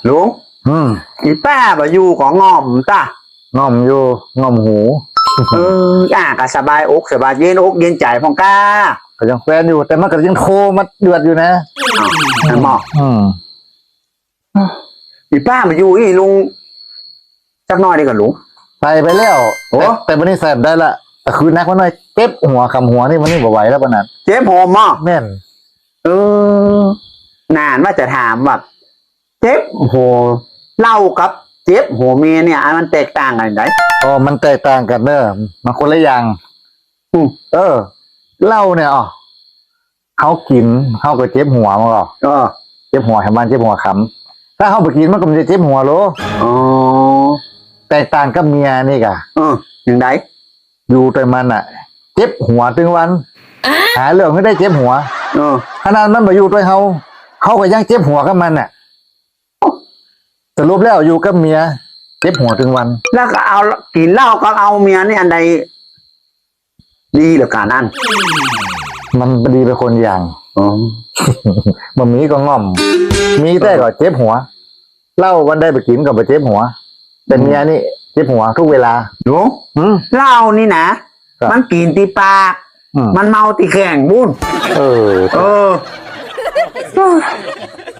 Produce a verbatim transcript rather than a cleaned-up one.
ลุง อืม อีป้าบ่อยู่ก็ง่อมตะ ง่อมอยู่ ง่อมหู เออ อ่า ก็สบายอกสบาย เย็นอกเย็นใจ๋พ่องก้า ก็ยังแควนอยู่ แต่มันก็ยังโทรมาเดือดอยู่นะ อ้าว แม่นบ่ อืม อีป้าบ่อยู่อี้ลุง จักหน้อยนี่ก่อลุง ไป ไปแล้ว โอ้ แต่ แต่วันนี้แสบได้ละ แต่คืนนักมาหน่อย เจ็บหัว คำหัวนี่ วันนี้บ่ไหวแล้วปะนั้น เจ็บหัวบ่ แม่น เออ นานว่าจะถามว่า เจ็บหัวเหล้ากับเจ็บหัวเมียเนี่ย อันมันแตกต่างกั๋นจั่งใด อ๋อ มันแตกต่างกั๋นเน่อ มันคนละอย่าง อืม เออ เหล้าเนี่ย อ๋อ เฮากิ๋น เฮาก็เจ็บหัวมันก็ เออ เจ็บหัวแหมมันเจ็บหัวคำ ถ้าเฮาบ่กิ๋นมันก็บ่ได้เจ็บหัวโล อ๋อ แตกต่างกับเมียนี่ก่ะ เออ จั่งใด อยู่ตวยมันน่ะ เจ็บหัวตึงวัน หาเรื่องหื้อได้เจ็บหัว เออ ขนาดมันบ่อยู่ตวยเฮา เฮาก็ยังเจ็บหัวกับมันน่ะ สรุปแล้วอยู่กับเมีย เจ็บหัวตึงวัน แล้วก็เอา กิ๋นเหล้ากับเอาเมียนี่อันใด ดีเหลือกั๋นอัน มันดีไปคนอย่าง อ๋อ บ่มีก็ง่อม มีแต่ก็เจ็บหัว เหล้าวันใดบ่กิ๋นก็บ่เจ็บหัว แต่เมียนี่เจ็บหัวทุกเวลา ลุง หืม เหล้านี่นะ ครับ มันกิ๋นตี้ปาก อืม มันเมาตี้แข้งปู๊น เออ เออ